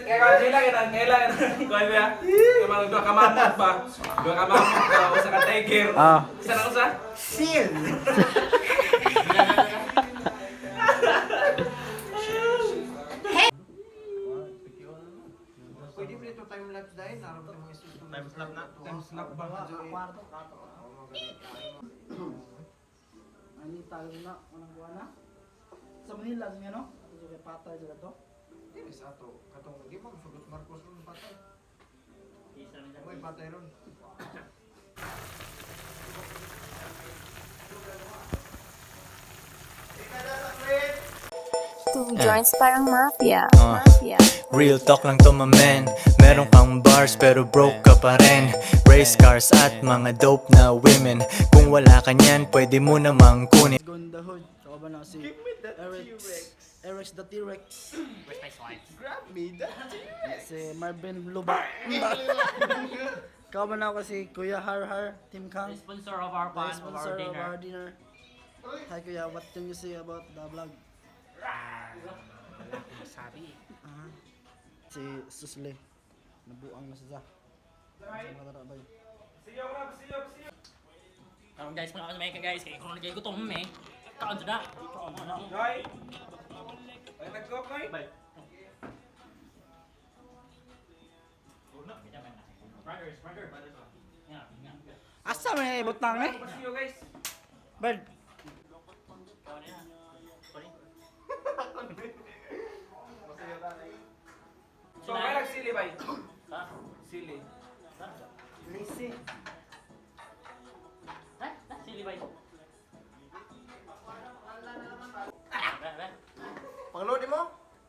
Kaya kailangan kailangan kuan ba? Kamang duha ka mamot ba? Duha ka mamot ba usa ka tiger. Ah. Isa na usa? Seal! Pwede ba ito time lapse dahil? Naroon tayo mga Time slap na. Time slap ba? Ani tayo na, unang buwan na. Sa Manila, sa no? Ato kay patay sa to. Dili sa ato. Katong di mo sugot Marcos ron patay. May patay ron. Two joints parang mafia. Mafia. Real talk lang to, my man. Meron kang bars pero broke ka pa rin. Race cars at mga dope na women. Kung wala ka niyan, pwede mo namang kunin. Let's go in the hood. Kauban na si Eric's. Eric's the T-Rex. Where's my swipes? Grab me the T-Rex! Si Marvin Luba. Kauban na ako si Kuya Har Har, Team Kang. The sponsor of our The pan, of our sponsor of dinner. our dinner. Hi Kuya, what can you say about the vlog? Wala akong masabi. Ah. Si Susle. Nabuang na siya. Karon guys, mga may ka guys, kay kuno kay gutom eh. Kaon jud na. Kaon na. Joy. Ay nagkokoy. Bye. Brothers, brother. Yeah, yeah. Asa may butang eh? See you guys. Bird. Kaon na. Sorry. So kaya nagsili bay. Ha? Sili. Lisi. Ha? Ha? Sili bay. Ba, ba. Pangload mo?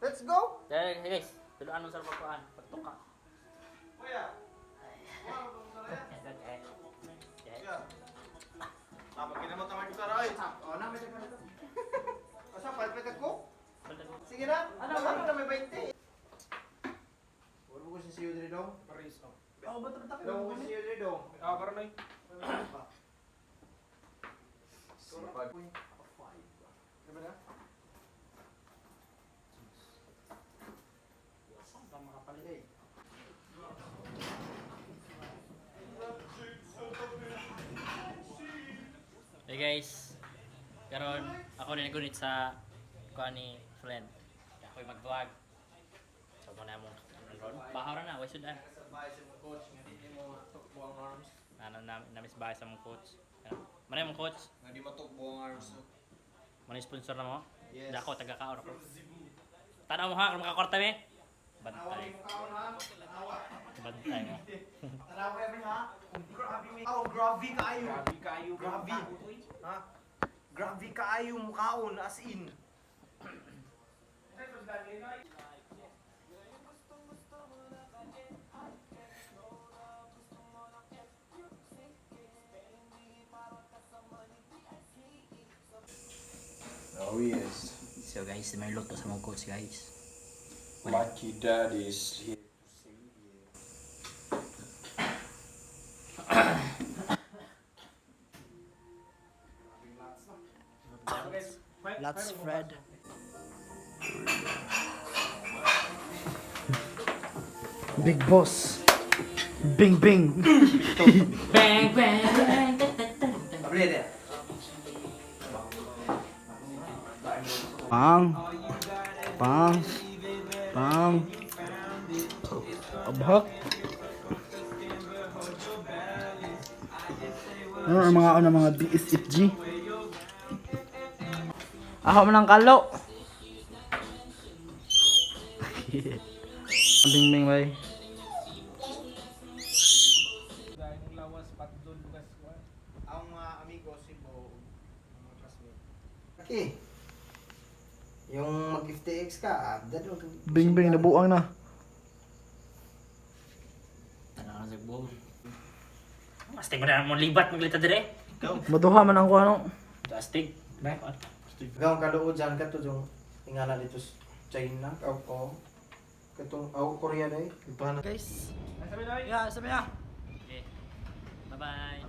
Let's go! Dahil guys, tuluan mo sa pagkuan, pagtuka. Ah, pag mo tamay ko ay. Oh, na may tagka dito. Asa palpit ko? Sige na. Ano ano na may 20. Wala ko si Siyo diri dong. Paris oh. Oh, ba't ba't Wala ko si Siyo diri dong. Ah, karon ay. Sipag. Diba na? Hey guys, karon ako na nagunit sa kuan ni friend. Ako'y mag-vlog. So mo na mong ron. Bahaw ra na, way sudan. Sa bahay sa mga coach nga di mo matukbo ang arms. Ano na namis bahay sa mong coach. Ano? Manay mong coach, Nga di matukbo ang arms. manay sponsor na mo. Yes. Dako taga kaon ako. Tanaw mo ha, kung makakorta mi. Bantay. Bantay mo. Tanaw mo ha. Grabe mi. Oh, grabe kaayo. Grabe kayo. Grabe. Ha? Grabe kaayo mukaon as in. Oh yes. So guys, may luto sa mong coach guys. Lucky daddy is here to save you. Lots Fred. Big boss. Bing bing. Bang bang bang. Ta, ta, ta, ta. Pang. Pang. Pang. Abhak. Ano ang mga ano mga BSFG? Ako man ang kalo. Bing bing bay. Dahil ng lawas patdol bugas ko. Ang mga amigo si Bo, mga classmate. Okay. Yung mag FTX ka, ah, dalo ka. Bing bing nabuang na. Tanaw na sa buong. Astig mo na mo libat maglita dire. Maduha man ang kuno. Astig. Ikaw ang kaluod dyan ka to yung tingala dito sa China, o o. Katong aw Korea dai. Iba na. Guys. Ay sabi na. Yeah, sabi na. Okay. Bye-bye.